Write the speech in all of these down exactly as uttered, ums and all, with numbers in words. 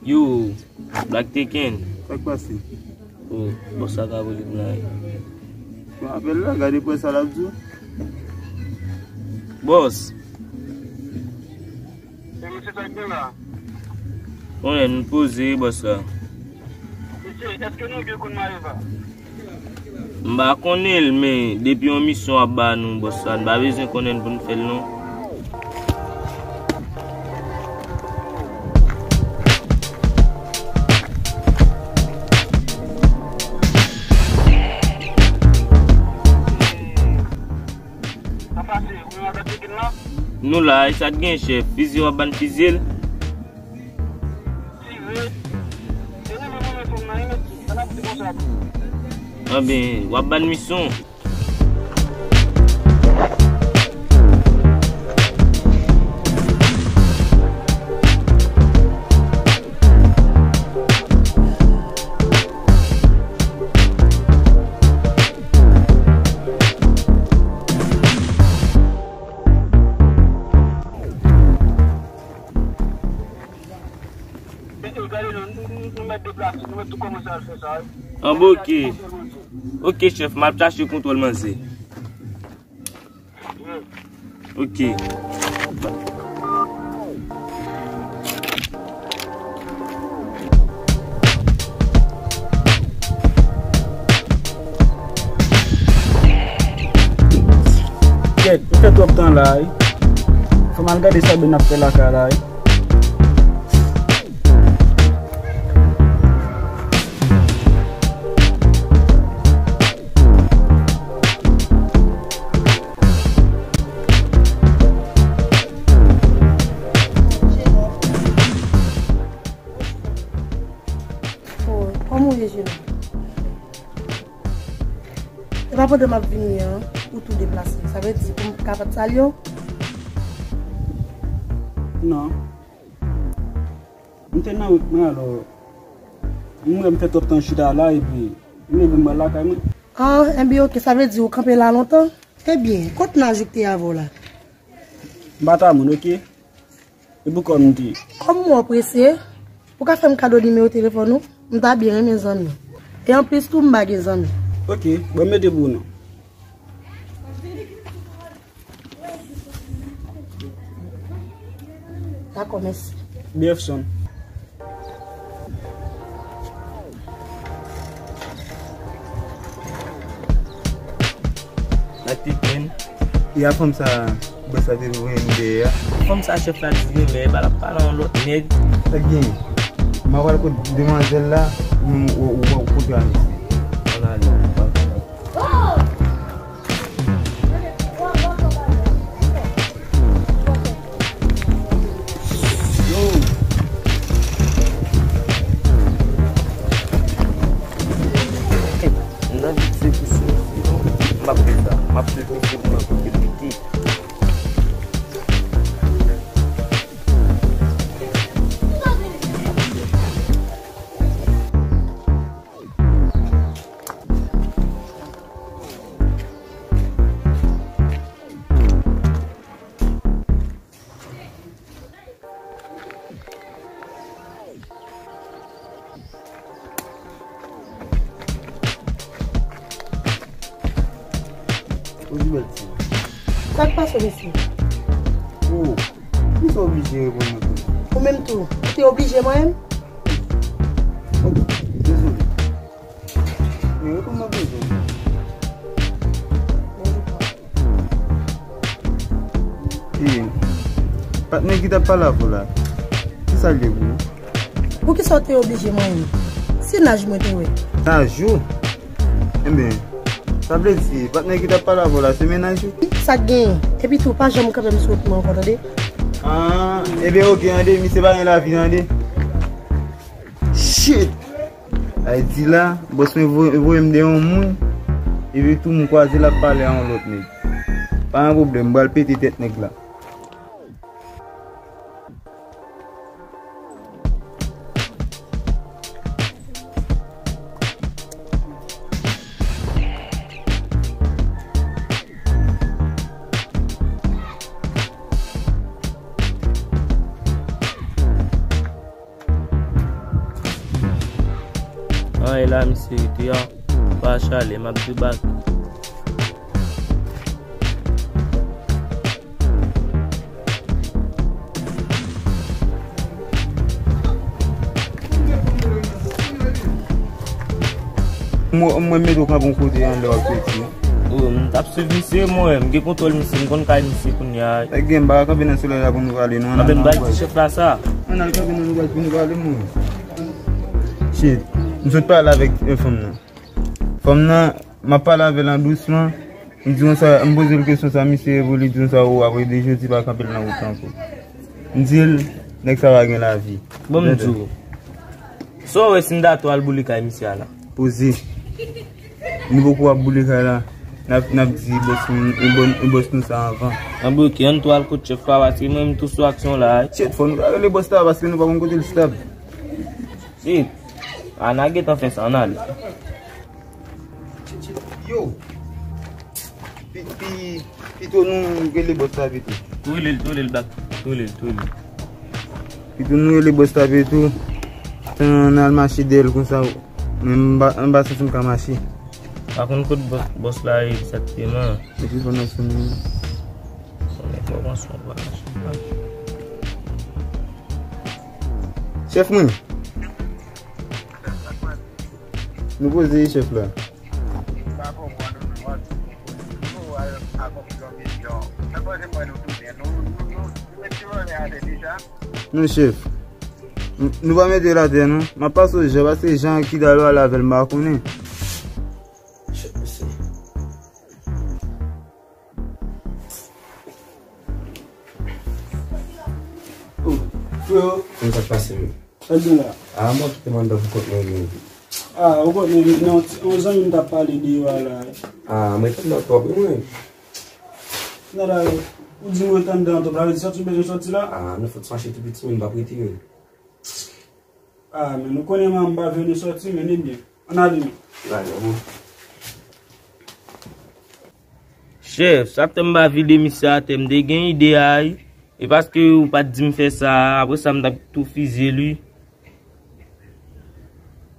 Yo, Black Tekken. Sa k pase? Oh, bòs la ka rele m la wi. Bon, apèl la, gade pwen sa l ap di w. Bòs. E mesye sa k gen la? Konnen nou poze wi bòs la. Mesye, èske nou gen konn Maeva? M pa konnen l, men depi yon misyon ap ba nou, bòs la, n pa bezwen konnen l pou n fè l non. Nou la, e sa k gen chèf? Fizye w ap ban fizye l? Anben, w ap ban misyon. Anben, oke. Oke, chèf, m ap chache kontwòl manzè. Oke. Kèt, nou fè twòp tan la wi. Fò m al gade sa Ben ap fè lakay la wi. Oh, kòman w ye, Jeno? E pa pandan m ap vini an, ou tou deplase. Sa vle di pou m ka pa t salye w? Non. M te nan wout mwen, alò, m wè m fè twòp tan chita la, epi m leve m pral lakay mwen. Ah, enben, oke, sa vle di ou kanpe la lontan? Ebyen, kote Najou k te avè w la? M pa ta moun, oke? E pou kò m di. Kòm mwen prese, ou ka fè m kado nimewo telefòn ou? M ta byen renmen zanmi. E anplis tou, m pa gen zanmi. Oke, bon, m mete pou ou non. Dakò, mèsi. Byen, Efson. N a te plenn. E a fanm sa, bòs la te voye m dèyè a. Fanm sa chèf la di renmen, epi l ap pale a yon lòt nèg. Sa k genyen? M a pral kot demwazèl la, ou, ou, ou, ou kote a mesye. Ann ale. Yo! Nan vit se pou sou, sinon, m ap fè sa. M ap swiv misye pou mwen kote l piti. Ou di bèl ti. Sa k pase, mesye? Oh, poukisa w oblije reponn mwen konsa? Ou menm tou, ou te oblije mwen menm? Oh, dezole. Men reponn mwen plito. E, patnè ki t ap pale avè w la, kisa l ye pou ou? Poukisa w te oblije mwen menm? Se Naj mwen te wè. Naj ou? Enben, sa vle di, patnè ki t ap pale avè w la, se mennaj ou? Sa k genyen? Epi tou, pa janm kanpe m sou wout mwen ankò, tande? Ah, enben, oke, tande, misye pa gen lavi, tande. Shit! Ayiti la, bòs mwen vo-, voye m de yon moun, epi tou m kwaze l ap pale a yon lòt nèg. Pa gen pwoblèm, m pral pete tèt nèg la. La misye rete a, pa chale, m ap debake. Mwen, mwen mete w kanpe yon kote anlè w ap soti. Oh, m t ap swiv misye, mwen, m gen kontwòl misye, m konn kay misye kounye a. Nèg gen, m pa ka kanpe nan solèy la pou nou pale, non. Anben, m ba ti chèf la sa. Ann al kanpe nan lobas pou nou pale, mwen. Shit, m sot pale avèk, eh, fanm nan. Fanm nan, m ap pale avè l an dousman. M di konsa, m poze l kesyon sa misye ye pou li di konsa, ou apre de jodi pa kanpe l nan wout ankò. M di l, nèg sa pa gen lavi. Bon, m di w. Sa w wè si m ta tou al boule kay misye a la? Poze. Nou poko ap boule kay la. N ap, n ap di bòs nou, bòs nou sa anvan. Anben, ok, ann tou al kot chèf la, paske mwen, m tou sou aksyon la. Shit, fò nou ta rele bòs la, paske nou pa konn kote l stab. Shit. A, n a gentan fè sa, ann ale. Yo! Pi, pi, pito nou rele bòs la pito. Tou rele l, tou rele l, Black. Tou rele l, tou rele l. Pito nou rele bòs la pito. Tan n al mache dèyè l konsa. Men m pa, m pa santi m ka mache. Pa konn kot bòs, bòs la ye egzakteman. Epi pandan se moun. Bon, enfòmasyon pa mache. Chèf mwen. Nou poze chèf la. Non, chèf. N-, nou pa mete l atè, non. M ap pase w Jan, paske Jan ki t al pale avè l, m pa konnen. Chèf, mèsi. Oh, freo. Kòman sa k pase, menm? Sa k gen la? Ah, mwen kite m anndan pou kont mwen, menm. Ah, ou konn, non, yon zanmi m t ap pale de yo a la. Ah, mwen te nan twòp, wi, mwen. Nan la, ou di mwen t anndan twòp, la, sa tou bezwen sòti la? Ah, nou fout fache tou piti, men m p ap rete, men. Ah, men nou konnen m pa vle nou sòti, men ebyen. Ann ale, men. Ann ale, wi. Chèf, sa fè m pa vide misye atè, m te gen ide a, wi. E paske ou pa t di m fè sa, apre sa m t ap tou fizye l, wi.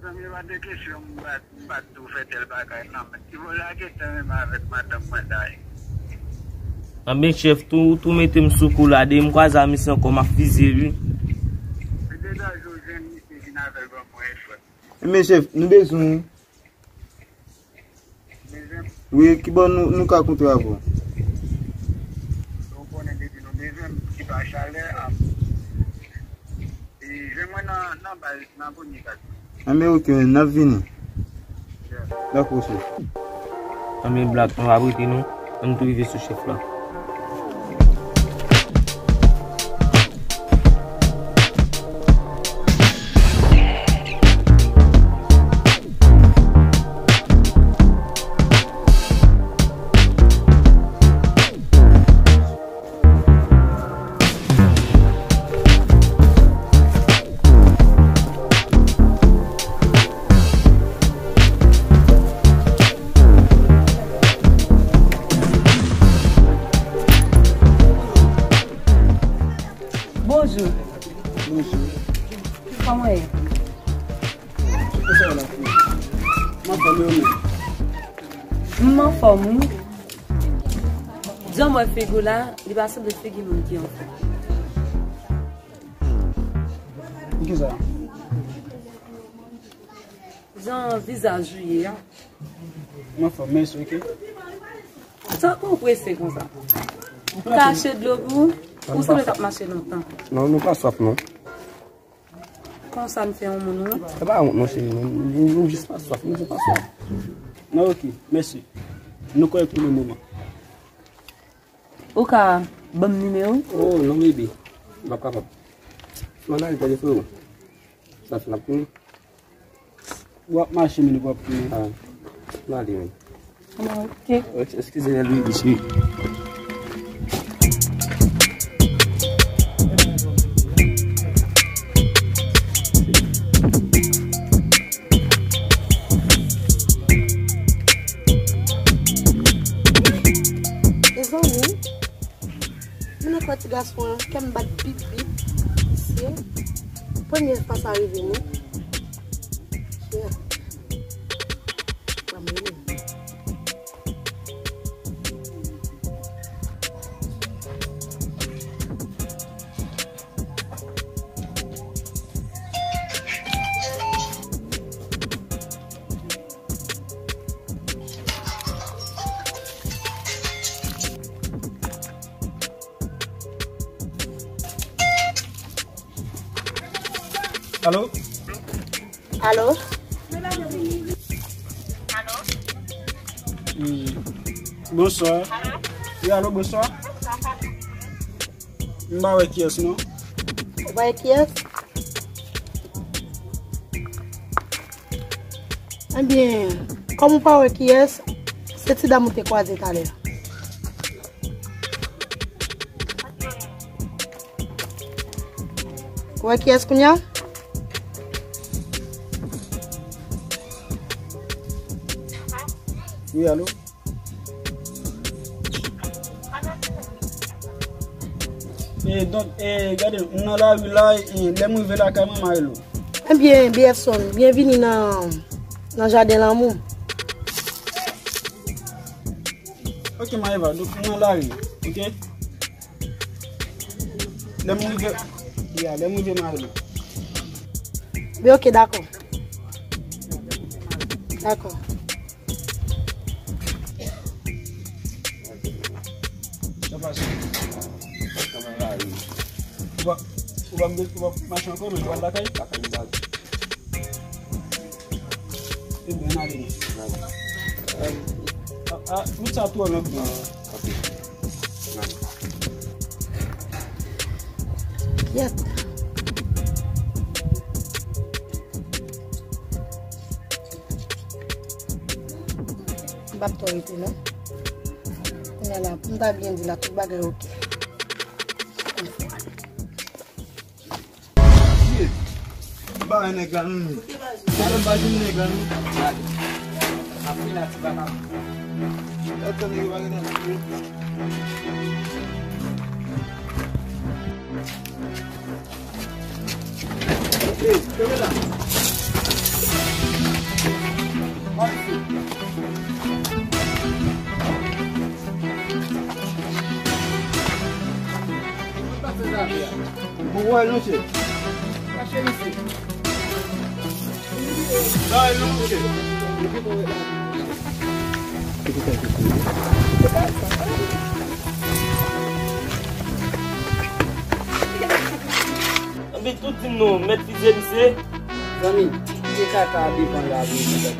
Zanmi, pa de kesyon, m pa, m pa t tou fè tèl bagay, non, men ti vòlè a gentan renmen avèk madanm mwen, dayè. Anben, chèf, tou, tou mete m sou kou la, depi m kwaze a misye ankò, m ap fizye l, wi. Se degaje w jwenn misye vin avè l ban mwen, frè. Men chèf, nou bezwen w. Wi, kibò nou, nou ka kontre avè w? Ou konnen depi nou bezwen m, ki pa chalè, a, e jwenn mwen nan, nan baz, nan premye kaz. Anben, ok, n ap vini. Dakò, chèf. Anben, Black, nou ap rete, non. Ann tou rive sou chèf la. Bonjou. Bonjou. Kòman w ye? Kòman w ye la, fi? M anfòm, e ou menm? M anfòm, wi. Jan m wè figi w la, li pa sanble figi moun ki anfòm. Poukisa? Jan vizaj ou ye a. M anfòm, mèsi, ok. Tankou w prese konsa. M ka achte dlo pou ou? Ou sanble t ap mache lontan. Non, nou pa swaf, non. Konsa n fè yon moun wont. Se pa wont, non, cheri. Nou, nou, nou jis pa swaf, nou jis pa swaf. Non, ok, mèsi. Nou kòrèk pou le moman. Ou ka ban m nimewo w? Oh, non, bebe. M p ap kapab. Ann ale, tande, frero. Sa fin ap fini. W ap mache, men w ap fini. Ah, ann ale, men. Ah, ok. Eskize, Elvi, isi. Mezanmi, mwen nan kò ti gason an, kè m bat bip bip. Mesye, premye fwa sa rive m, wi. Yeah. Alo? Alo? Wi. Bonswa. Wi, alo, bonswa. M pa wè kiyès, non. Ou pa wè kiyès? Ebyen, kòm ou pa wè kiyès, se ti dam ou te kwaze talè a. Ou wè kiyès kounye a? Wi, alo? E, donk, e, gade, m nan lari la, e, lè m rive lakay mwen, m a rele w. Ebyen, Beyèson, byenvini nan, nan jaden lanmou. Ok, Maëva, donk, m nan lari, ok? Lè m rive, ya, lè m rive, m a rele w. Ebyen, ok, dakò. Dakò. Sa pase? Kòman la ye? Ou pa, ou pa, ou pa mache ankò, men ou al lakay? Lakay m pral. Ebyen, ann ale non. A, a, wout sa twò long, non. Kèt. M p ap twò rete non. Kounye a la, pou m ta byen di la, tout bagay oke. Ba nèg la nou. Gade ba jwenn nèg la nou. Gade. Apre la ti pa ka. Gade sa nèg yo pa gen nan. Ey, kenbe la. Mwen pa fè zafè a. Bon, wè, non, chè. Mache, mesye. Bay, non, chè. Anpi tout di m non, mèt fizye li se. Zanmi, kite kaka a devan la vre.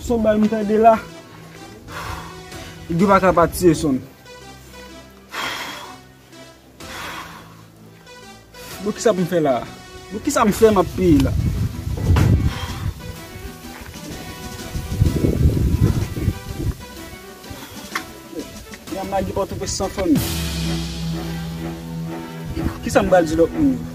Son bal m tande la. Nèg yo pa ka pa tiye son. Bon, kisa pou m fè la? Bon, kisa m fè m ap peye la? Yon magi Pòtoprens san fanmi. Kisa m pral di lòt moun yo?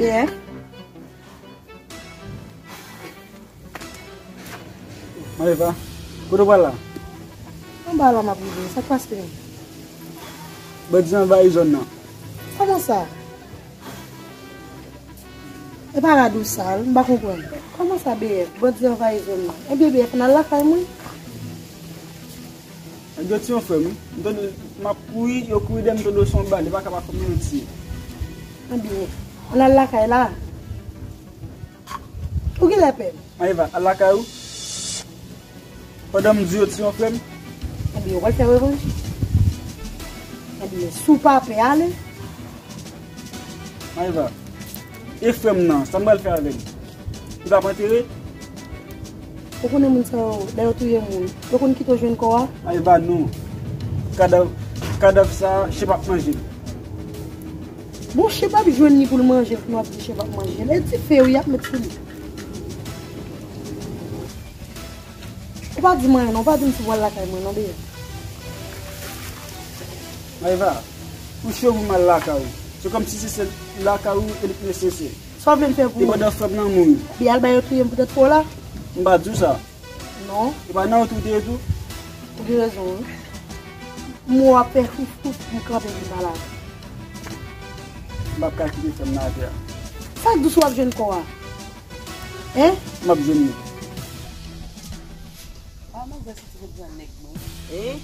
Byen. Maëva, kote w pral la? Anba la m ap rive, sa k pase menm? Bandi anvayi zòn nan. Kòman sa? E pa rad ou sal, m pa konprann. Kòman sa, B F? Bandi anvayi zòn nan. Ebyen, B F, ann al lakay mwen. Nèg yo tiye yon frè m, wi. M tande m ap kouri, yo kouri dèyè m, m tande yo se yon bal, li pa ka pa fè m yon tiye. Ebyen, ann al lakay la. Ou genlè pè m. Maëva, al lakay ou. Pandan m di yo tiye yon frè m. Ebyen, ou pral fè revanj. Ebyen, si w pa pè, ale. Maëva, e frè m nan, sa m pral fè avè l? Li p ap antere? Ou konnen moun sa yo, lè yo touye moun, yo konn kite w jwenn kò a? Ay, ba non. Kadav, kadav sa, chen p ap manje l. Bon, chen p ap jwenn li pou l manje l, pou nou ap di chen p ap manje l. E dife wi y ap met sou li. Ou pa di m anyen non, ou pa di m si w al lakay mwen non, bebe. Maeva, ou cho pou m al lakay ou. Se kòmsi se sèl lakay ou e li k nesesè. Sa w vle m fè pou ou? E pandan frè m nan mouri. Epi al ba yo touye m poutèt frè w la? M pa di w sa. Non. E pa nan wout ou te ye tou? Ou gen rezon wi. M wè w ap fè fouf fouf, m kanpe vin pale avè w. M p ap ka kite frè m nan atè a. Sa k di w si w ap jwenn kò a? Hein? M ap jwenn li. A, manzè soti pou pran nèg mwen. Hein?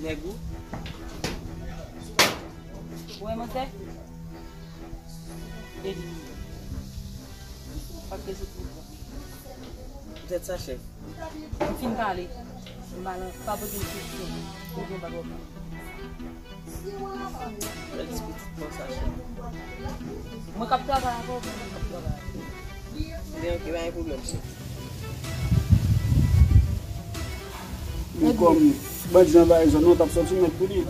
Nèg ou? Ou wè manzè? E li. P ap gen soti pou pran. Poutèt sa, chèf. M fin pale. M pa nan, pa poze m kesyon. Ou gen bagay w ap di. Mwen di pitit mwen sa, chèf. Mwen k ap travay avè w, mwen k ap travay avè w. Ebyen, oke, pa gen pwoblèm, chèf. Men kòm bandi anvayi zòn nan, w t ap sòti w mèt pou li.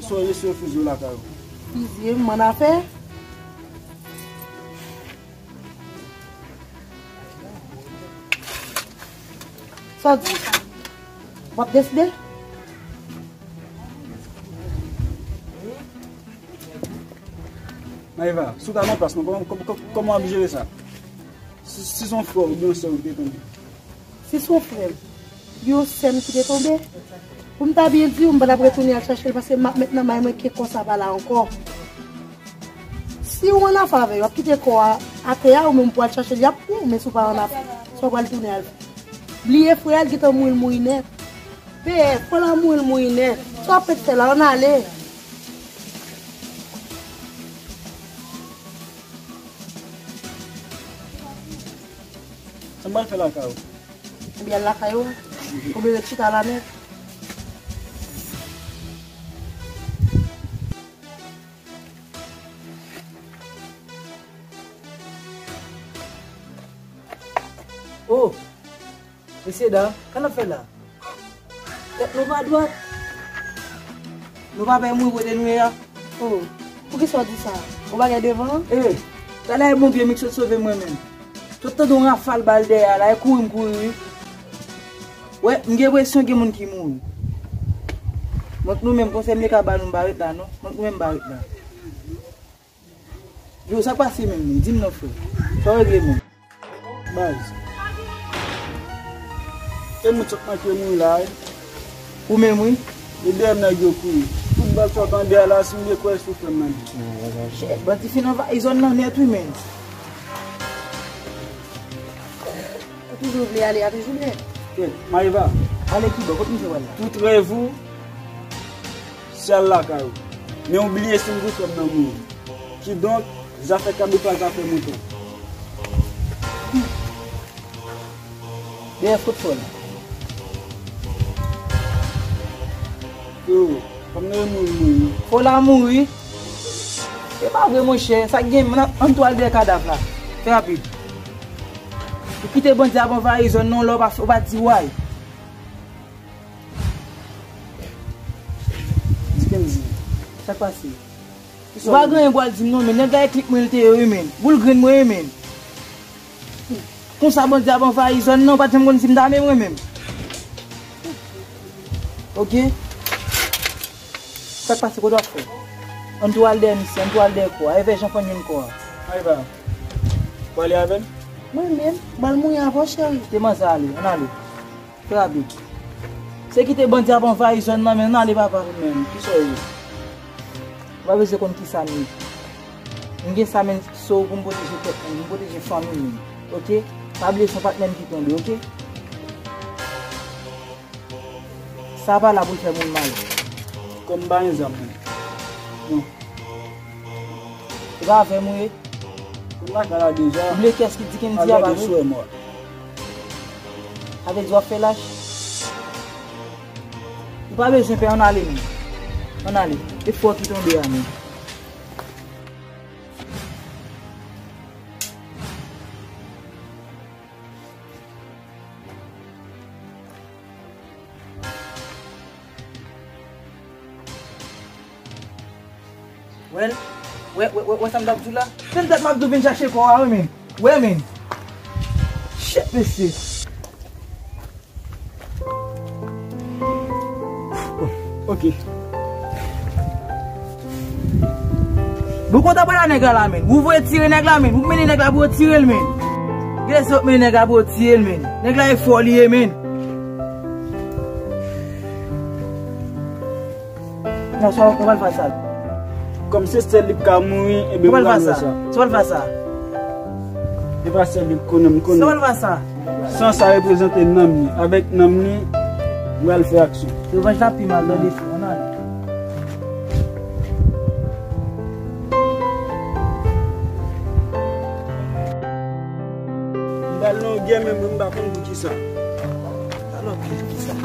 Sou eseye fizye w lakay ou. Fizye m, m annafè. Sa w di? W ap deside? Maeva, si w ta nan plas mwen, kòman, kòman, kòman w ap jere sa? Si, si se yon frè w oubyen yon sè w ki te tonbe? Si se yon frè m, yon sè m ki te tonbe, pou m ta byen di w, m pa t ap retounen al chache l, paske m ap met nan may mwen ke kò sa pa la ankò. Si w annafè avè l, w ap kite kò a atè a, ou menm pou al chache l, y ap pran w, men si w pa annafè, sa w pral tounen al fè? Bliye frè a, l gentan mouri, l mouri nèt. Peye, frè la mouri, l mouri nèt. Sa w ap fè la, ann ale. Sa m pral fè lakay ou? Ebyen, al lakay ou. Ou byen ret chita la nèt. Oh! Mesye dam, sa n ap fè la? Tèt nou pa dwat. Nou pa pè mouri kote nou ye a? Oh, poukisa w di sa? Yon bagay devan an? Eh, talè e Bondye m ki sot sove mwen menm. Sot tande yon rafal bal dèyè a la, e kouri m kouri wi. Wè, m gen enpresyon gen moun ki mouri. Mwen k nou menm, konsèy m te ka ba nou, m pa ret la non. Mwen k nou menm, m pa ret la. Yo, sa k pase menm li? Di m non, frè. Sa w regle menm? Baz. E moun sot manke mouri la, wi. Ou menm, wi. E dèyè m nèg yo kouri. Tout bal sot anba la, si m te kwè sou frè m nan. Shit, bandi fin anvayi zòn nan nèt, wi, menm. Ou toujou vle ale a toujou byen. Kèt, Maeva. Ale kibò, kot misye pral la? Tout rèv ou, se al lakay ou. Men ou bliye si m di frè m nan mouri. Kidonk, zafè kab li pa zafè mouton. Dèyè fout fò la. Yo, kòm nou mouri, mouri. Fò la mouri. E pa vre, monchè. Sa k gen, ann, ann tou al dèyè kadav la. Fè rapid. Ou kite bandi ap anvayi zòn nan, lè w pa, ou pa di way. Di Kendy. Sa k pase? Ou pa gen anyen pou al di m non, men nèg la e klik mwen li te ye wi, men. Boul grenn mwen wi, men. Konsa bandi ap anvayi zòn nan, ou pa t janm konn si m ta menm mwen menm. Oke? Sa k pase, kote w ap fè? Ann tou al dèyè misye, ann tou al dèyè kò a. E vè jan fann youn kò a. Maeva, w ale avè l? Mwen menm, m al mouri avè w, cheri. Kite manzè ale, ann ale. Trè byen. Se kite bandi ap anvayi zòn nan, men ann ale papa pou mwen, kisa w ye? Ou pa bezwen konn kisa m ye. M gen sa men so pou m pwoteje tèt mwen, m pwoteje fanmi m. Oke? Pa bliye se yon patnè m ki tonbe, oke? Sa pa la pou l fè moun mal. Kòm m pa gen zam, non. Non. Se pa avè m ou ye? Ou lakay la deja. Ou vle kiyès ki di Kendy a pa vre? Sa vle di w ap fè lach? Ou pa bezwen pè, ann ale menm. Ann ale. E fò ki tonbe a menm. Wè, wè, wè, wè, wè sa m t ap di w la? Se m t ap m ap di w vin chache kò a, wi, men. Wè, men. Shit, mesye. Ok. Bon, kontan pale a nèg la la, men. Ou voye tire nèg la, men. Ou mennen nèg la pou yo tire l, men. Gade sa w mennen nèg la pou yo tire l, men. Nèg la e fò li ye, men. Non, sa w pral fè sa. Kòm se sèl li k ka mouri, ebyen m pral fè sa. Sa w pral fè sa. E pa sèl li k konnen, m konnen. Sa w pral fè sa. San sa reprezante nanm li. Avèk nanm li, m pral fè aksyon. Revanj la pi mal nan defo, ann ale. M pral nan yon gè, men mwen m pa konn poukisa. Alò, poukisa?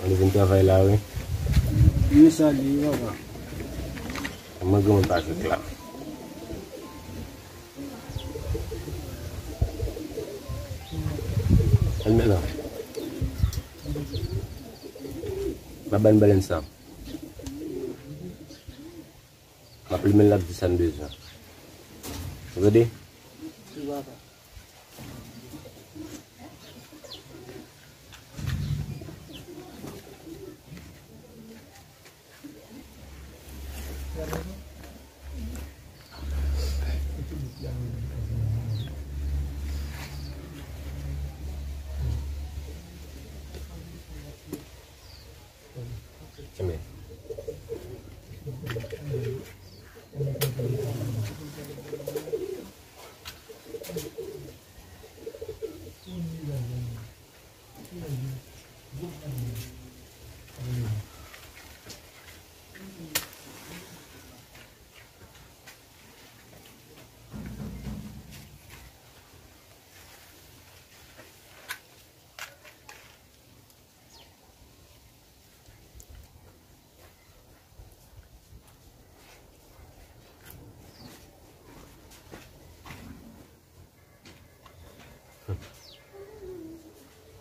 Ann vin travay la, wi. Mwen salye, papa. Mwen granmoun pa jwenn la. Al men la. M ap ba n balèn sa. M ap limen l, l ap di sa n bezwen. Ou tande? Wi, papa. Kenbe.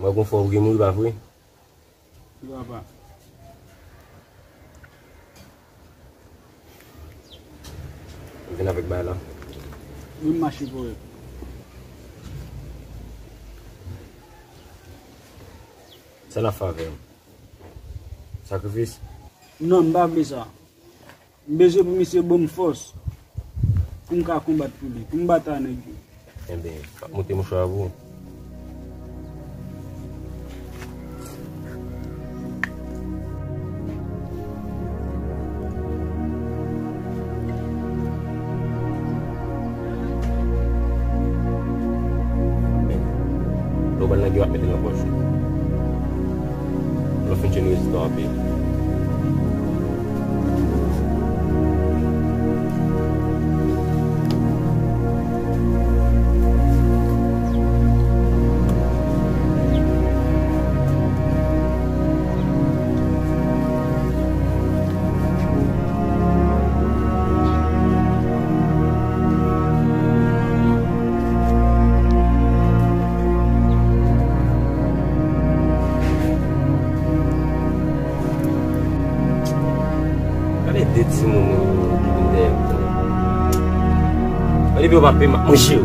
Mwen gon fwa ou gen mouri, pa vre? Wi, papa. Vin avèk bagay la. Wi, m mache pou yo. Sa n ap fè avè yo? Sakrifis? Non, m pa vle sa. M bezwen pou misye ban m fòs pou m ka konbat pou li, pou m batay nèg yo. Enben, m ap moute mouchwa a pou ou. Lè w pral nan gè, w ap mete l nan pòch ou. Lè w fin jwenn rezilta w ap peye. Gade de timoun yo ki vin dèyè m. Gade, depi yo pa peye, m ap manje yo.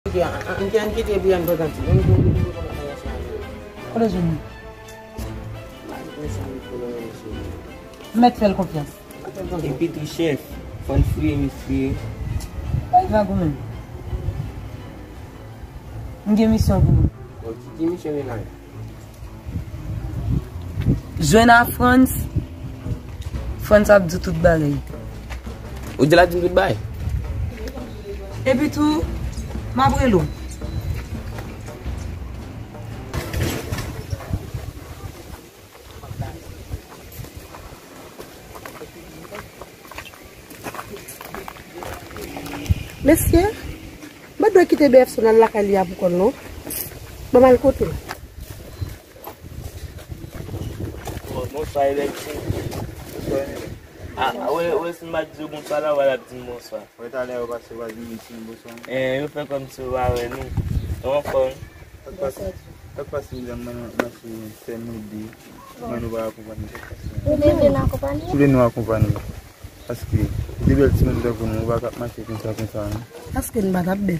Ann kite epi ann pran kanti. Ann pran kanti. Kote Jimmy? M mèt fè l konfyans. Epi tou chèf, fò n fouye misye. Bay vag ou menm. M gen misyon pou ou. Bon, ki, ki misyon li la? Jwenn a Frantz. Frantz ap di tout bagay. Ou di l ap di m tout bagay? Epi tou, m ap rele w. Mesye, m pa dwe kite B F Son al lakay li a pou kò l non. Ban m al kote l. Bon, bonswa, Evelyn. Bonswa. A, a, wè, wè, si m pa di yo bonswa la, w al ap di m bonswa. Wè, talè yo pase, w al di m bonswa. Eh, yo fè kòmsi yo pa wè nou. Yo anfòm. Sa k pase, sa k pase, medam, mwen, mwen se fè nou de. Mwen nou va akonpanye, sa k pase. Ou vle nou akonpanye? Si w vle nou akonpanye. Paske de bèl timoun tankou nou, ou pa ka ap mache konsa, konsa, non. Paske n pa t ap bèl.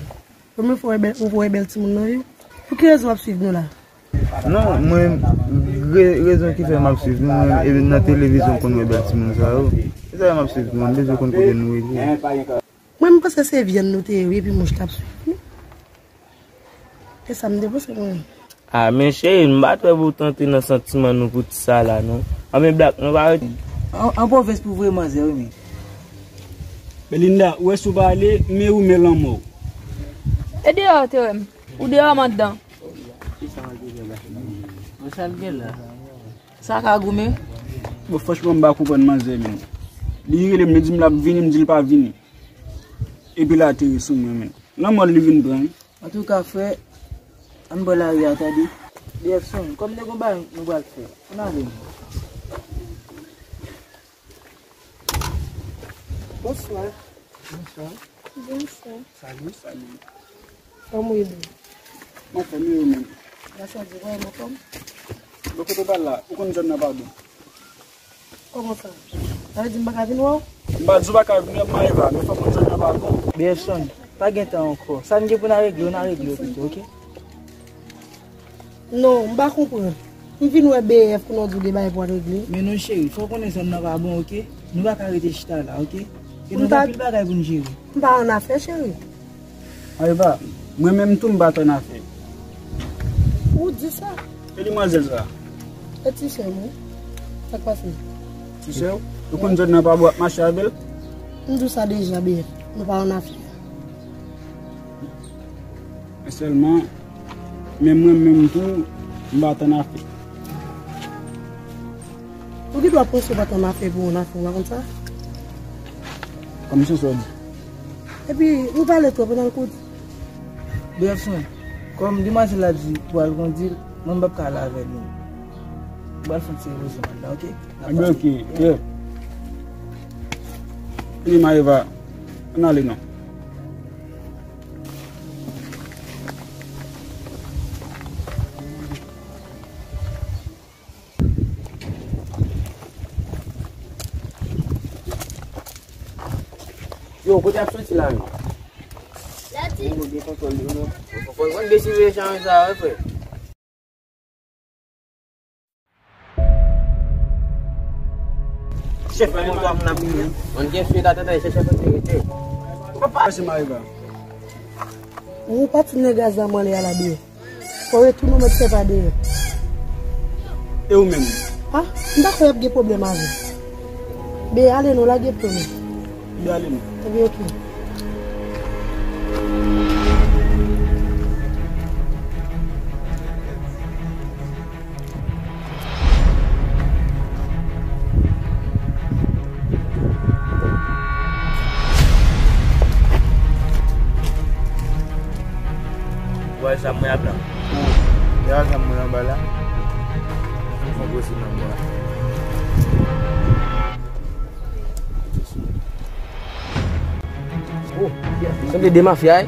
Premye fwa w wè bèl, ou wè bèl timoun nan vi w? Pou ki rezon w ap swiv nou la? Non, mwen, re-, rezon ki fè m ap swiv nou, mwen, e nan televizyon m konn wè bèl timoun sa yo. Se sa fè m ap swiv nou, m bezwen konn kote nou rete. Mwen, m panse se vyann nou te ye, wi, epi mouch t ap swiv nou. E sa m te panse mwen. Ah, men cheri, m pa t wè pou w t antre nan santiman nou pou ti sa la, non. Anben Black, nou pa rete. An, an pwovens pou vre manzè, wi, men. Belinda, ou wè si w pa ale, men ou men lanmò w. E deyò w te wè m. Ou deyò m anndan. Kisa w gen la? Bon, sa l gen la? Sa ka goumen? Bon, franchman, m pa konprann manzè, men. Li rele m, li di m l ap vini, m di l pa vini. Epi l atere sou mwen, men. Lanmò l li vin pran, wi. Antouka, frè, ann bò lari a, tande. Jefferson, kòm nou gon bagay nou pral fè, ann ale non. Bonswa. Bonswa. Bonswa. Salut. Salut. Kòman w ye menm? M anfòm, e ou menm? Gason di, wè, m anfòm. Bon, kote w pral la? Ou konn zòn nan pa bon. Kòman sa? Sa vle di m pa ka vin wè w? M pa di w pa ka vin wè m, Maëva, men fòk konn zòn nan pa bon. Jefferson, pa gen tan ankò. Sa n gen pou n al regle yo, n al regle yo pito, oke? Non, m pa konprann. M vin wè B F pou nou di w de bagay pou al regle. Men non, cheri, fò w konnen zòn nan pa bon, oke? Nou pa ka rete chita la, oke? E nou gen anpil bagay pou n jere. M pa annafè, cheri. Maëva, mwen menm tou m pa t annafè. Ou di sa? E demwazèl sa? E ti sè m, wi. Sa k pase? Ti sè w? Ou konn zòn nan pa bon, w ap mache avè l? M di w sa deja, B F. Nou pa annafè. Men sèlman, men mwen menm tou, m pa t annafè. Ou gen dwa panse w pa t annafè pou yon afè, w pa konn sa? Kòm se sa w di. Epi, nou pale twòp, ann al kote. Jefferson, kòm demwazèl la di pou al kondi l, mwen m p ap ka ale avè nou. M pral fè yon ti repoze m anndan, oke? N ap pale. Oke, yeah. Vini, Maëva, ann ale non. Yo, kote ap soti la menm? Lati. Yo, gen kontwòl yo non. Fò, fò, fò n deside echanj sa, wi, frè. Chèf, mwen, moun ap vini. Moun gen fye la, tande, chèf, chèf, chèf, chèf. Papa, se Maëva. Ou pati nan gaz la, mwen ale a la deyò. Fò retounen w mèt fè pa deyò. E ou menm? Ah, m pa kwè y ap gen pwoblèm avè w. Ben, ale non, lage pye w non. Ben, ale non. Ebyen, oke. Wè zam mwen ap la. Ou, y a zam mwen anba la. Fè gwo sou nan mwen. Oh, sanble de mafya, wi.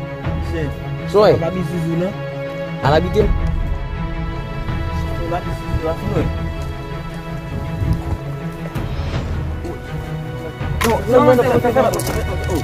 Chèf. Sa w wè? Pa bi Zuzu, non. Al abite m. Chèf, pa bi Zuzu, la fin wè. Non, non, non, non, non, non, non. Oh.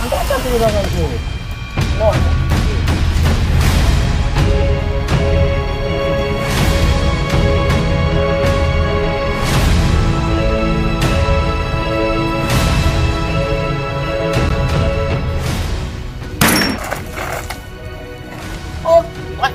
Mwen pa tchante li pa konn jere. Non. Oh, what?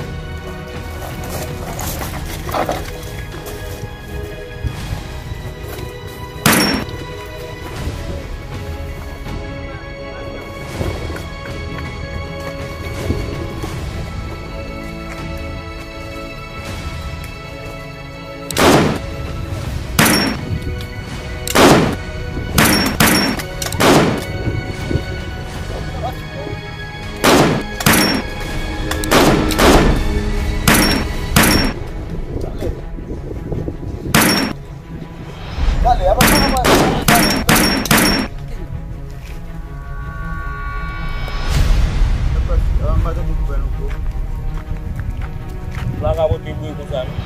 Ou pa ka pote bri konsa, non.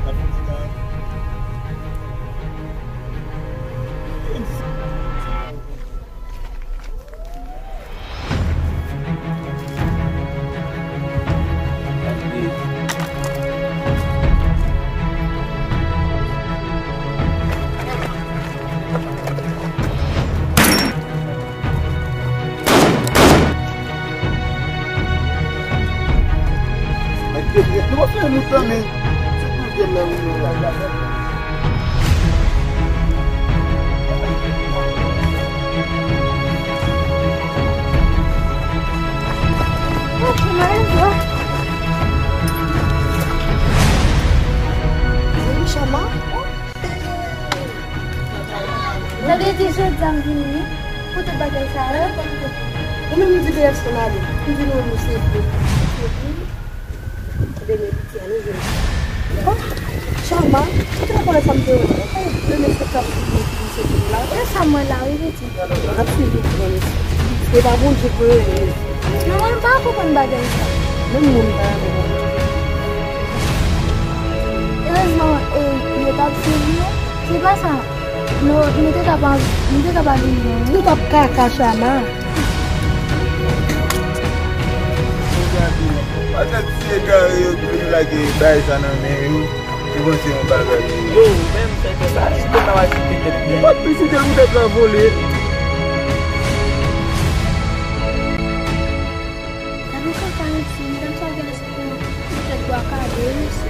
N ap fè ti tan. Nou pa fè nou tanmen. Se pou jèn nan nou la. Sa vle di jodi a m vini wi, pou tout bagay sa yo. Ou menm ou di P S nou ale. M di nou, nou se vre. Demen piti a nou vini. Oh, Chama, ou te konn sa m te wè. Demen se kap sou misye vini la. E sa mwen la wi piti. N ap swiv ou pou nou. E pa Bondye k voye nou. Non, mwen pa konprann bagay sa. Menm mwen m pa renmen Bondye. Erezman, e, yo t ap swiv nou. Se pa sa. Nou, nou te ka pa, nou te ka pa vin non. Nou t ap kaka Chama. Paske ti egare yo ki vin lage bagay sa nan men yo, yo panse yon bagay. Yo, ou menm, fè tèt la, si tèt la va kite tèt li. Mwen ap visite l pou tèt la vole. Gade kaka isi, medam sa gen lè se pou tèt bwa kale isi.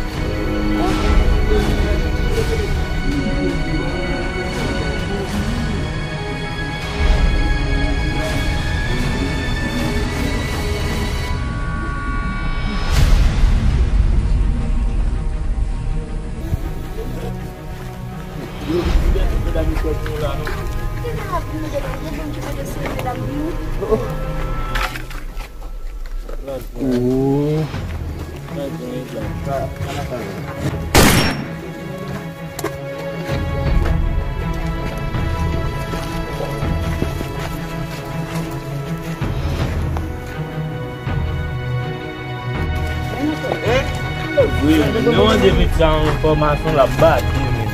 Yo, medam, yo sòti la, non? Ki nan ap di medam, gen moun ki pote sou medam, wi. Oh. Wi, nou mande Vit sa yon enfòmasyon, l ap bati, men.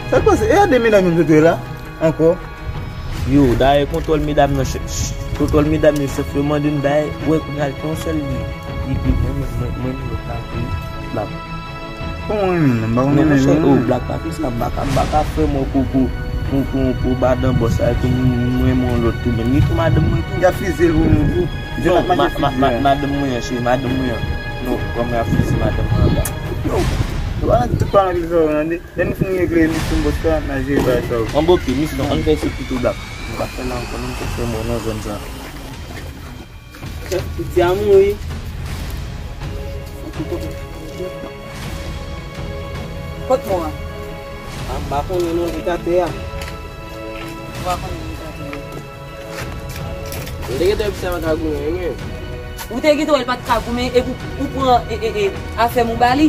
Sa k pase? E a de medam yo sot la ankò? Yo, dayè kontwòl medam nan, ch-, ch-, kontwòl medam yo chèf yo mande m, dayè, wè kounye a l gen yon sèl li, li di mwen, mwen, mwen, mwen, lòt la pou Black. Kòman renmen l? M pa konn renmen l. Oh, Black pa fè sa, m pa ka, m pa ka fè mwen kou, kou, kou, kou, kou madan bòs la, epi m, m renmen yon lòt tou, men li tou madanm mwen tou. Y ap fize l pou nou tou. Non, ma-, ma-, ma-, madanm mwen an, cheri, madanm mwen an. Non, kòman y ap fize madanm mwen anba? Yo, yo pa nan pil sa yo, tande. Lè nou fin regle misyon bòs la, n a jere bagay sa yo. Bon, oke, misyon, ann fè se pito Black. Nou pa fè la ankò, nou fè fè mò nan zòn sa. Chèf, piti a mouri. Kot mò a? A, m pa konnen non, li t atè a. Ou pa konn ki sa te ye. Mwen te gentan wè piti a pa ka goumen, wi, men. Ou te gentan wè l pa t ka goumen, epi ou, ou pran, e, e, e, afè m ou ba li.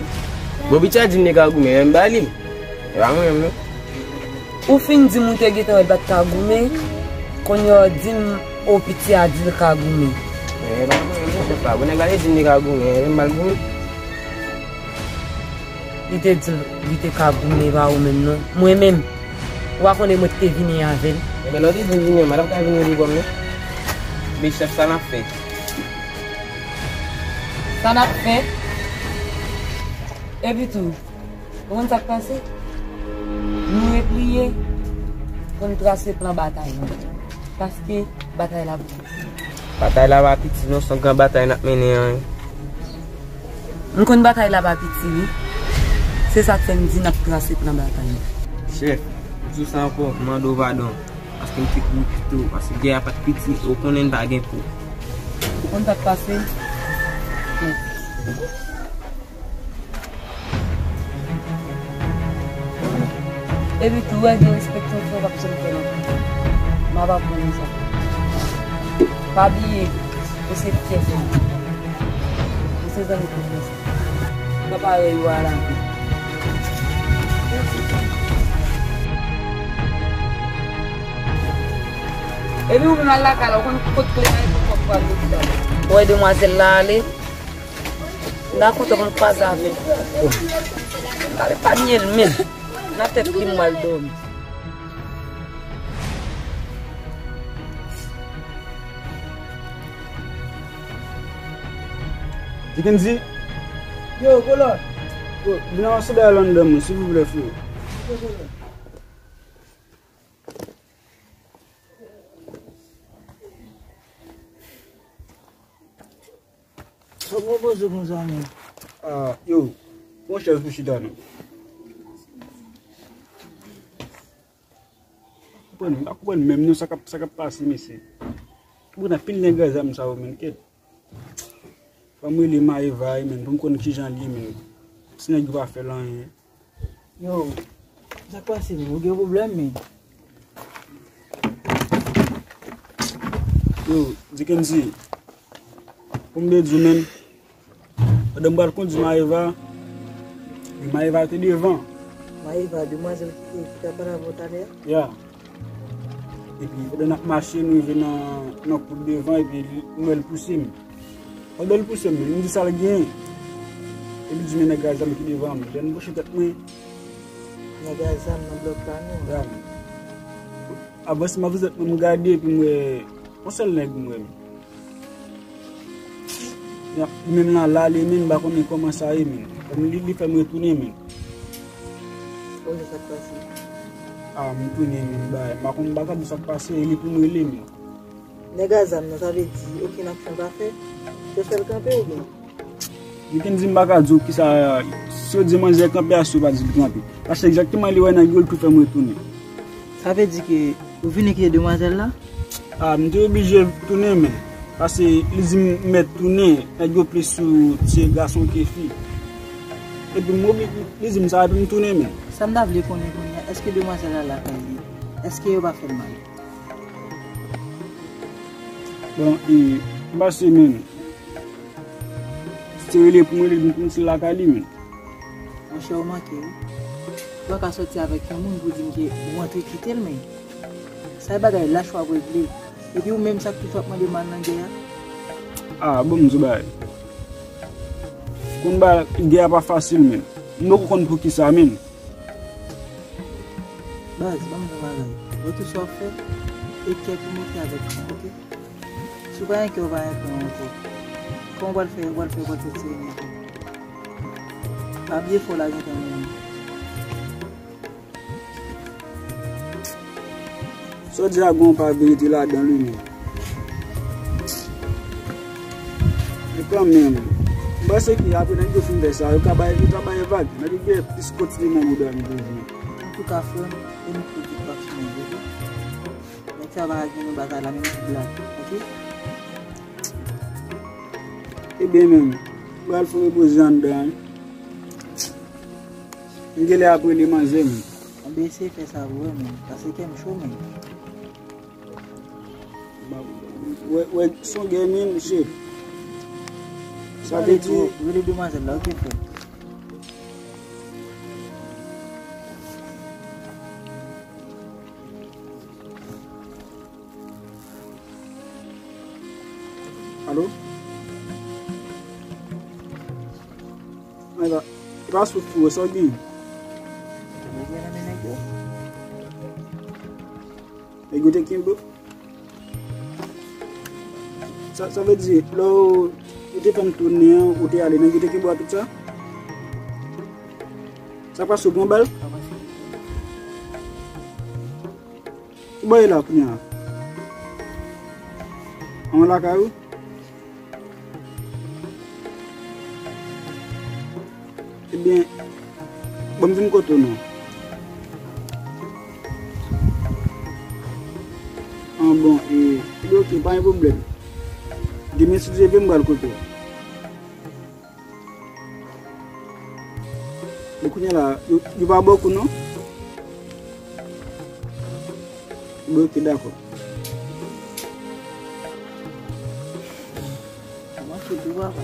Bon, piti a di m li ka goumen, men m ba li l. E pa mwen menm, non. Ou fin di m ou te gentan wè l pa t ka goumen, kounye a w di m, o, piti a di l ka goumen. E pa mwen menm, non, chèf la. Bon, nèg la te di m li ka goumen, men m ba l goumen. Li te di l, li te ka goumen, e pa ou menm, non. Mwen menm, ou pa konnen mwen ki te vini avè l. Ebyen, lè w te di m vini, mwen t ap ka vini li kòm non. Men chèf, sa n ap fè? Sa n ap fè? Epi tou, ou konn sa k pase? Nou repliye pou n trase plan batay nou. Paske batay la piti. Batay la pa piti non, se yon gran batay n ap mennen an wi. M konn batay la pa piti wi. Se sa k fè m di n ap trase plan batay nou. Chèf, m di w sa ankò, m mande w padon. Paske m te kouri pito, paske gè a pa t piti, ou konnen n pa gen pou. Ou konn sa k pase? Epi tou, wè, derespekte w fè, w p ap janm fè l ankò. M ap aprann ou sa. Pa bliye, ou se pyès mwen. Ou se zanmi konfyans mwen. Pa parèy ou a lavi. Epi ou menm al lakay la, ou konn kot kle a, epi kòb pral yo tout a lè. Ou wè demwazèl la ale? M ta kontan pou m kwaze avè l. M pa eparnye l menm. Nan tèt li m al dòmi. Dickenzy? Yo, Kolòt. Yo, vin avanse dèyè London, silvouplè, frè. Sa pwopoze konsa menm. Ah, yo, pran chèz pou chita non. Konprann, m pa konprann menm non sa k ap, sa k ap pase, mesye. Konprann anpil nèg a zam sa yo menm, kèt. Fò m rele Maeva, menm, pou m konn kijan l ye, menm. Si nèg yo pa fè l anyen. Yo, sa k pase menm? Ou gen pwoblèm menm? Yo, Dickenzy, pou m te di w menm, pandan m pral kondui Maeva, Maeva te devan. Maeva, demwazèl ki te, ki t ap pale avè w talè a? Ya. Epi pandan n ap mache, nou rive nan, nan kout devan, epi li, m wè l pouse m. Pandan l pouse m, m di sa l genyen. Epi di men nèg a zam ki devan m. Lè m pwoche tèt mwen. Nèg a zam nan blòk pa nou. Ya. Avanse m avanse tèt mwen, m gade epi m wè yon sèl nèg m wè. Ya, li menm la, l ale, men m pa konnen kòman sa ye, men. Kòm li, li fè m retounen, men. Kote sa k pase? Ah, m tounen, men, bay. M pa konn, m pa ka di sa k pase, e li pou m rele, men. Nèg a zam nan, sa vle di okenn aksyon pa fè? Yo fè l kanpe oubyen? Li te di m pa ka di w kisa, si yo di manzè kanpe a, si yo pa di l kanpe. Paske egzakteman li wè nèg yo, li tou fè m retounen. Sa vle di ke ou vini kite demwazèl la? Ah, m te oblije tounen, men. Paske li di m mèt tounen, nèg yo plis sou ti gason ke fi. Epi m obi-, li di m sa, epi m tounen, men. Sa m ta vle konnen kounye a, èske demwazèl la lakay li? Èske yo pa fè l mal? Bon, e, m pase, men. Se rele pou mwen, li di m pou m sou lakay li, men. Monchè, ou manke, wi. Ou pa ka sòti avèk yon moun pou di m ke ou antre kite l, men. Sa e bagay lach w ap regle. Epi ou menm sa k toujou ap mande m al nan gè a. Ah, bon, m di w bagay. Konn ba gè a pa fasil, men. M poko konn poukisa, men. Baz, ban m yon bagay. Wè tout sa w ap fè, e kè pou mete avèk kran, oke? Si w pa gen kè, w pa gen kran ankò. Kòman w pral fè, w pral fè, w pral fè tire nèg yo? Pa bliye fò w la gentan menm. Sa w di a gon pa verite ladan l wi menm. Men kanmenm, m panse ke apre nèg yo fin fè sa, yo ka bay, yo ka bay vag. Nèg yo gen plis kòt li nan bouda m toujou. Antouka, frè m, e nou tout di pa sou mwen, oke? Nèg sa pa ka gen nou batay la, menm ti blag, oke? Ebyen, menm, m pral fè repoze anndan, wi. M genlè ap rele manzè, menm. Anben eseye fè sa pou wè, menm, paske kè m cho, menm. Wè, wè, son gè men, mesye. Sa vle di, rele demwazèl la, oke, frè. Alo? Ay la, e pa souf tou, sa w gen? Nèg yo te kenbe w? Sa, sa vle di, lè w, ou te fè m tounen an, ou te ale, nèg yo te kenbe w a tout sa? Sa k pase, ou pran bal? Ki bò w ye la kounye a? Anwo lakay ou? Ebyen, ban m vin kote w non. An bon, e, ebyen, oke, pa gen pwoblèm. Demen, si Dye vle, m pral kote w. Bon, kounye a la, yo, yo pa ba w kou non? Bon, oke, dakò. Sa manke tou, papa.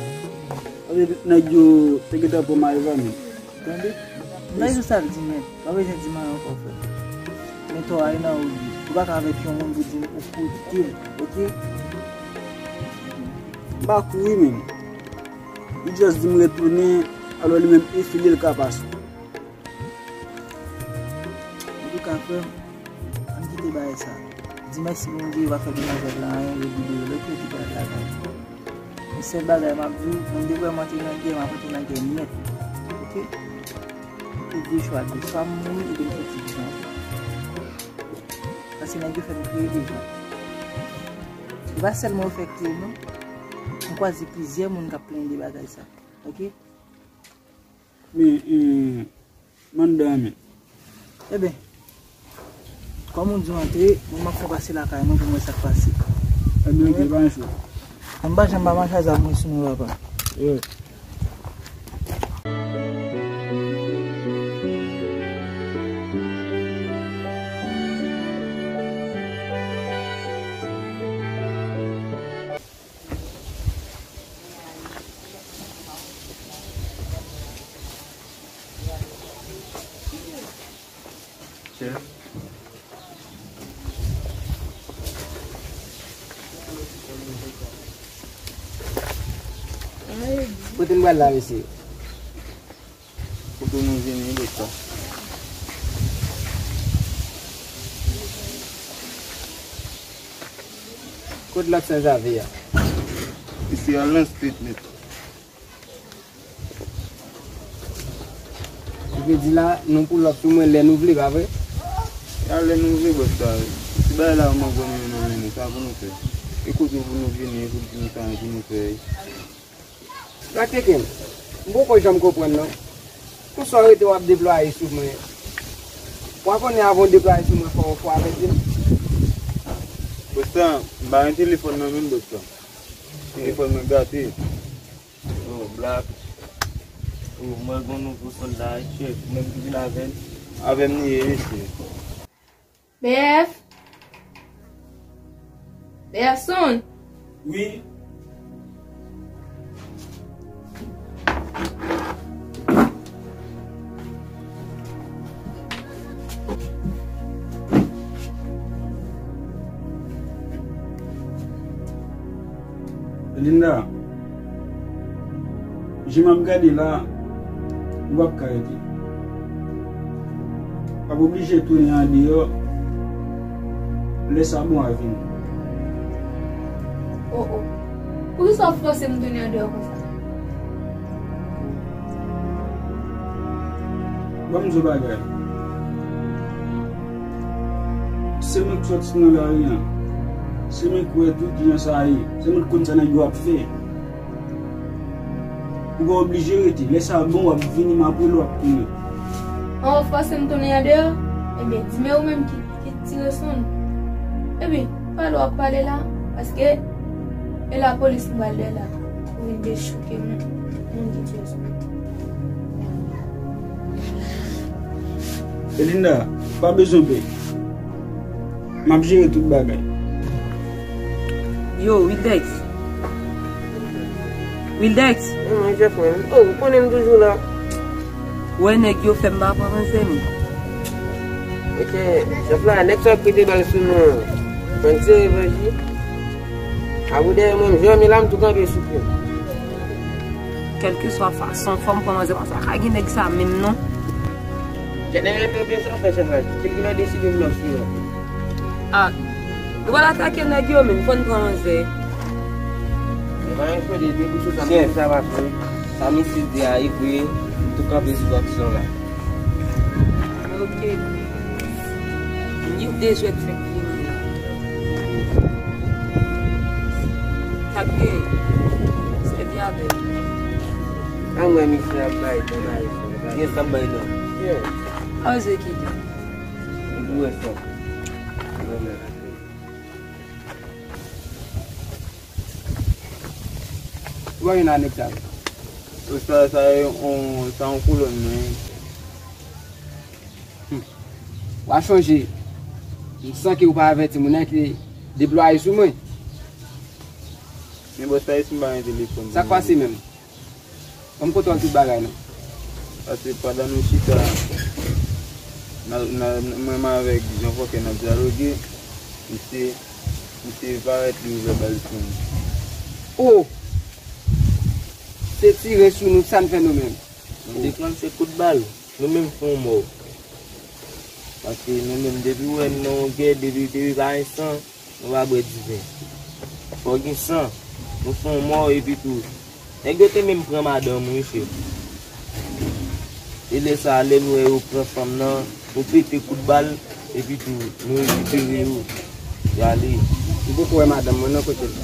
Nèg yo te gentan pran Maeva menm. Tande? M pa bezwen sa l di, men. M pa bezwen di m anyen ankò, frè. Men tò a, e nan ou li. Ou pa ka avèk yon moun pou di m ou koute l, oke? M pa kouri menm. Li just di m retounen, alò li menm e file l ka pase. Antouka, frè m, ann kite bagay sa. Di mèsi Bondye, yo pa fè demwazèl la anyen, yo libere l, oke, li pral lakay. Men sèl bagay m ap di w, mwen depi m antre nan gè, m ap antre nan gè nèt. Oke? Ou gen de chwa, de swa m mouri, oubyen m soti vivan. Paske nèg yo fè m kriye deja. E pa sèlman yo fè kriye, non. M kwaze plizyè moun k ap plenyen de bagay sa. Oke? Men, eh, Manda, men. Eben, kòm ou di w antre, mwen m ap fè w pase lakay mwen pou m wè sa k pase. Eben, oke, pa gen cho. Mwen m pa janm pa mache a zam mwen sou mwen, papa. Yo. Kote n pral la, mesye? Kote nou vini, doktè? Kot lòt sanzave a? Isi al nan street net. Ou vle di la, nou pull up sou mwen lè nou vle, pa vre? Ya lè nou vle, bòs la. Ti bagay la, mwen konnen nan men nou, sa pou nou fè. E kote pou nou vini, e pou di nou sa, e pou nou fè. Raktekin, m poko janm konprann non. Pou sa w rete w ap deplwaye sou mwen. W a konnen avan w deplwaye sou mwen fò w fò avèti m. Bòs la, m pa gen telefòn nan menm bòs la. Telefòn mwen gate. Oh, Black. Oh, mwen gon nouvo sòlda, chèf, ou menm ki vin avè l? Avè m li ye, mesye. B F? B F Sound? Wi. Linda, jan m ap gade la, ou p ap ka rete. W ap oblije tounen andeyò, lè sa bon a vini. Oh, oh. Poukisa w fòse m tounen andeyò konsa? Ban m di w bagay. Se mwen k sòti nan lari an. Se mwen k wè tout jan sa ye. Se mwen k konn sa nèg yo ap fè. Ou pa oblije rete. Lè sa bon, w ap vini, m ap rele w, w ap tounen. An, w fòse m tounen andeyò? Ebyen, di men ou menm ki, ki tire Sound. Epi, pale w ap pale la, paske e lapolis m pral dèyè la pou vin dechouke moun, moun ki tire Sound. Linda, pa bezwen pè. M ap jere tout bagay. Yo, Wildex. Wildex. Mwen, chèf mwen. Oh, ou konnen m toujou la. Wè nèg yo fè m pa pran manzè m. Mesye, chèf la, nèg sa ap pete bal sou nou an. Fò n tire revanj li. Abou dèyè mwen, m janm la, m tou kanpe sou pye. Kèlkeswa fason, fò m pran manzè, paske pa ka gen nèg sa menm non. Jènere te byen sa fè chèf la. Kèlkeswa deside m nan sou yo. Ah, nou pral atake nèg yo menm, fò n pran manzè. Chèf, sa misye di a e vre, m tou kanpe sou aksyon la. Ok. Ni de jwèt fèk vini la. Sa k gen? Sèvi avè l. An mwen misye ap bay, bay. Yes, ap bay non. Yeah. Aze ki di. Ou wè sa. Ou pa gen nan nèg sa yo. Sa, sa, yon, sa yon kolòn, men. Hmm. W a chonje, m san ke ou pa avèti moun nan ki deplwaye sou mwen. Men bòs, sa, si m pa gen telefòn. Sa k pase menm? Ban m kontwòl tout bagay non. Paske pandan nou chita, nan, nan, mwen menm avèk Jan Fòkè n ap dyaloge, misye, misye parèt li ouvè bal sou nou. Oh! Se tire sou nou, sa n fè nou menm? Nou te pran se kout bal, nou menm fè yon mò. Paske nou menm depi w wè n nan yon gè, depi, depi pa gen san, nou pa bwè diven. Fò gen san, nou fè yon mò epi tou. Nèg yo te menm pran madanm wi chèf. E lè sa a, lè nou wè yo pran fanm nan, nou pete kout bal, epi tou, nou rekipere yo. Y ale. M poko wè madanm mwen nan kote l.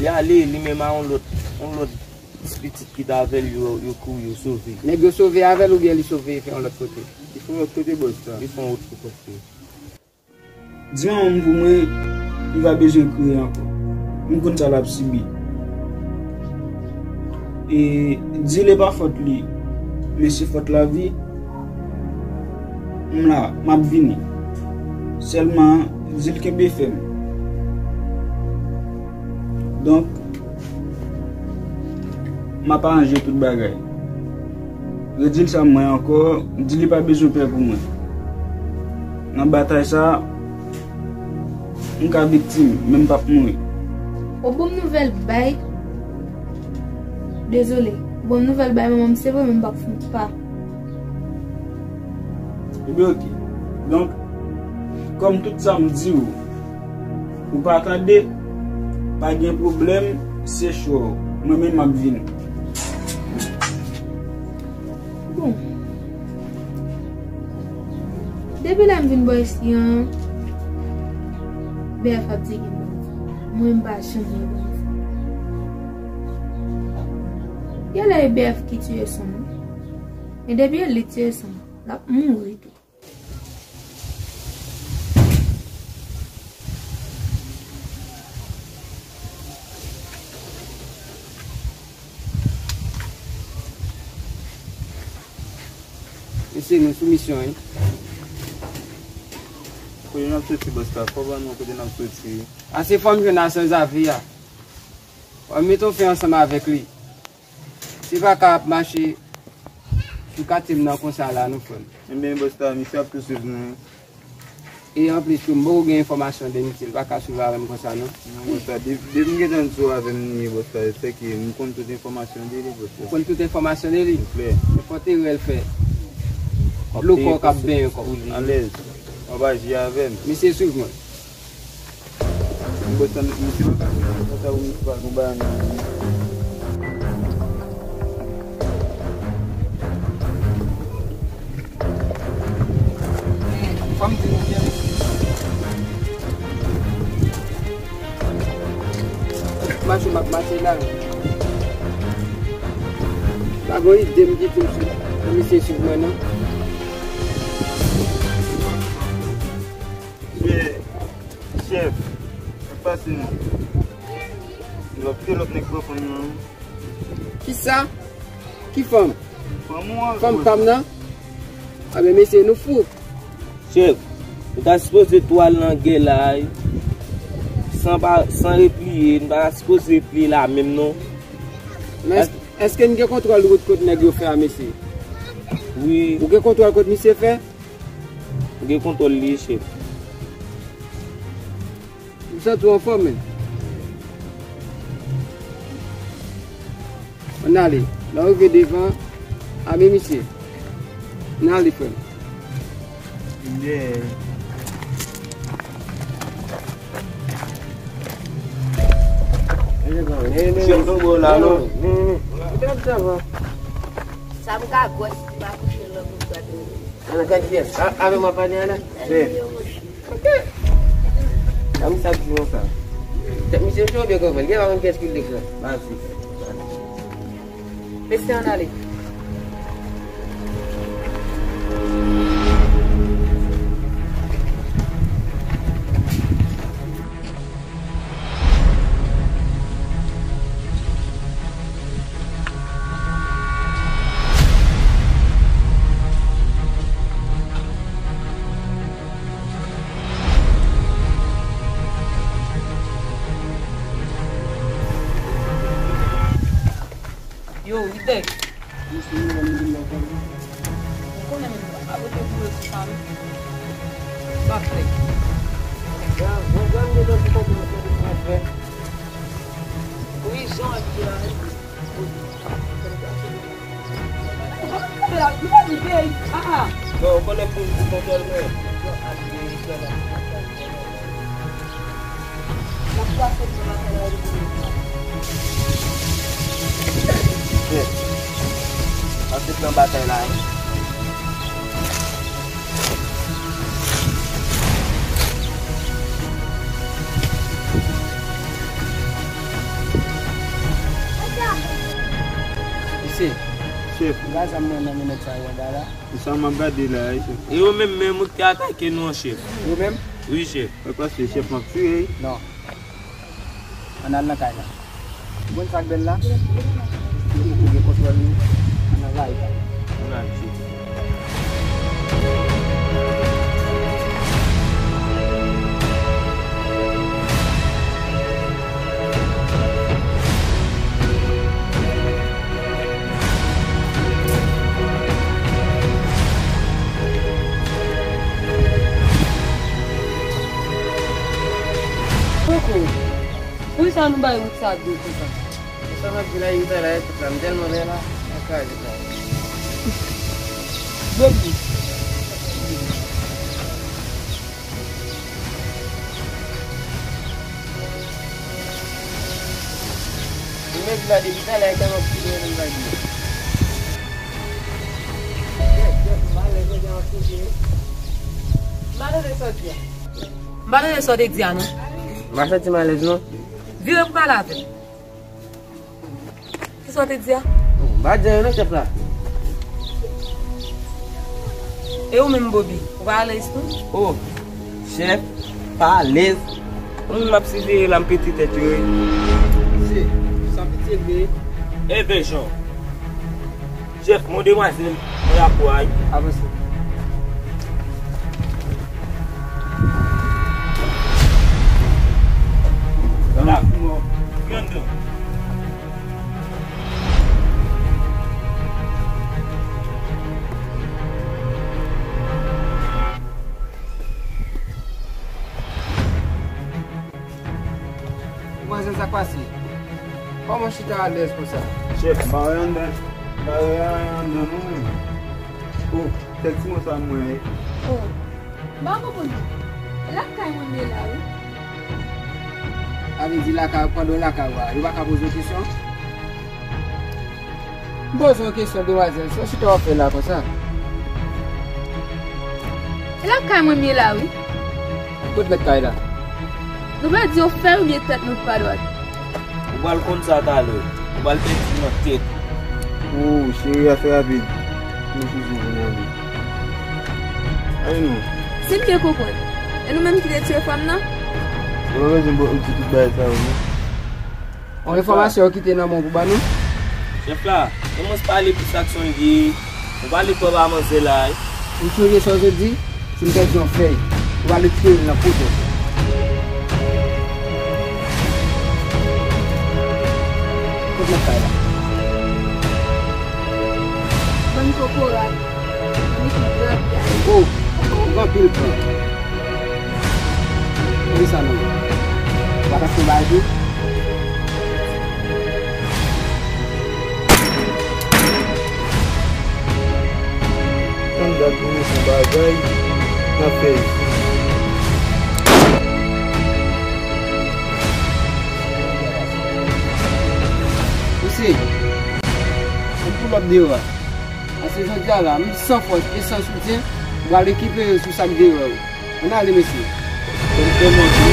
Li ale, li menm a yon lòt, yon lòt pitit ki t avè l, yo, yo kouri, yo sove. Nèg yo sove avè l oubyen li sove fè yon lòt kote? Li fè yon lòt kote, bòs la. Li fè yon lòt kote. Di manman m pou mwen, li pa bezwen kriye ankò. M konn sa l ap sibi. E di l e pa fòt li, men se fòt lavi. M la, m ap vini. Sèlman, di l kenbe fèm. Donk, m ap aranje tout bagay. Redi l sa mwen ankò, di li pa bezwen pè pou mwen. Nan batay sa, m ka viktim, men m p ap mouri. Ou ban m nouvèl bay. Dezole. Ou ban m nouvèl bay manman m, se vre, men m p ap fè pa. Ebyen, oke. Donk, kòm tout sa m di w, ou pa tande, pa gen pwoblèm, se chwa w. Mwen menm m ap vini. Bon. Depi lè m vin bò isi an, B F ap di gen bandi. Mwen m pa janm wè bandi. Genlè e B F ki tiye San m. Men depi e li tiye San m, l ap mouri tou. Mesye, nou sou misyon, wi. Kote n ap soti, bòs la? Fò w ban nou kote n ap soti. Ase fò m jwenn a sanzavi a. W ap mete yon fen ansanm avèk li. Se pa ka ap mache sou katye m nan konsa la, non, frè m. Ebyen, bòs la, misye ap tou swiv nou, wi. E anplis tou, m poko gen enfòmasyon de misye, li pa ka swiv avè m konsa, non. Non, bòs la, de-, depi m gentan di w avè m li ye, bòs la, se ke m konn tout enfòmasyon de li, bòs la. Ou konn tout enfòmasyon de li? Klè. Nenpòt erè l fè, dlo kò k ap benyen kò w. Alèz. W ap aji avè m. Misye swiv mwen. Bon, sa, misye pa ka fè konsa pou misye pa gon bagay nan men. Fò m di nou byen, mesye. Mache m ap mache la. Pa gon ide m kite m sou misye swiv mwen, non. Chèf, chèf, sa k pase non? Lòt, lòt nèg pran fanm nan. Kisa? Ki fanm? Fanm ou an? Fanm pa m nan? Anben mesye, nou fou. Chèf, nou ta sipoze tou al nan gè la a wi. San pa, san repliye, n pa sipoze repliye la menm non. Men èske, èske n gen kontwòl wout kot nèg yo fè a, mesye? Wi. Ou gen kontwòl kot misye fè? M gen kontwòl li, chèf. M santi w anfòm, men. Ann ale. Lè w rive devan, ame misye. Ann ale, frè m. Yeah. Chèf, nou bon la, non? Sa m ka gwès, m pa kouche lòt moun gade. Nan kantye a, avè m ap pale a la. Chèf. Ok. Sa misye ap di konsa? Tèt misye cho oubyen kòfè l? Gen pa konn kiyès ki l te pran. Baz. Mesye, ann ale. Yo, Ridèk. Ou konnen menm apote boure sou sa wi. Sa fè. Wi, jan ap di la wi. Bon, ou konnen pou, pou kontwòl mwen. Antre nan batay la wi. Mesye, chèf, gade zam mwen nan men nèg sa yo anba la. E sa m ap gade la, wi, chèf. E yo menm, menm ou ki te atake nou an, chèf. Yo menm? Wi, chèf. Mwen panse chèf m ap tire, wi. Non. Ann al nan kay la. Ou konn sa k bèl la? Yo poko gen kontwòl nou. Ann al la, e pa. Ann al, chèf. Koko, poukisa nou bay wout sa dlo konsa? E sa m ap di la, Ivita la, e tout la, m tèlman lè la, m kraze la. Bobi. Ou menm la depi talè a, kè m ap file, menm bagay. M pa tande sa w di a. M pa tande sa w te di a, non. M pa santi m alèz, non. Vire pou pale avè m. Kisa w te di a? M pa di anyen non, chèf la. E ou menm, Bobi, ou pa alèz tou? O, chèf, pa alèz. Yon moun m ap siveye la, m pete tèt yo, wi. Mesye, sa piti l veye. Enben, Jan. Chèf, mon demwazèl, mwen la pou ay. Avanse. La, mwen anndan. Demwazèl, sa k pase? Kòman w chita alèz konsa? Chèf, m pa wè anndan, m pa wè anyen anndan non, menm. O, tèt timoun sa m wè. O, m pa konprann non. E lakay mwen m ye la, wi. Sa vle di lakay, pandan w lakay ou a, yo pa ka poze w kesyon? M poze w kesyon, demwazèl, se yon chita w ap fè la konsa? E lakay mwen m ye la, wi. Kot mèt kay la? Nou pèdi yon fè oubyen tèt nou pa dwat? Ou pral konn sa talè. Ou pral pèdi nan tèt. O, cheri, a fè rapid. Nou toujou vin ale. Ale non. Si m byen konprann, e nou menm ki te tiye fanm nan? Yo pa bezwen di tout bagay sa yo, non. Yon enfòmasyon yo kite nan men w pou ban nou? Chèf la, kòmanse pale plis ak Sondy. Ou pale twòp a manzè la, wi. Ou sonje sa w sot di? Si m pèdi yon fèy, ou pale kite l nan poto. Tout nan kay la. Bann kokorat, bann ekip grapyay. Oh, ou gen anpil plan. Poukisa non? Ou pa ta fè yon bagay tou? Tann dat pou nou fè yon bagay nan fè. Mesye, ann pull up deyò a. Paske jodi a la, m san fòs e san soutyen, m pral rekipere sou sa k deyò yo. Ann ale, mesye. Fè m fè manti,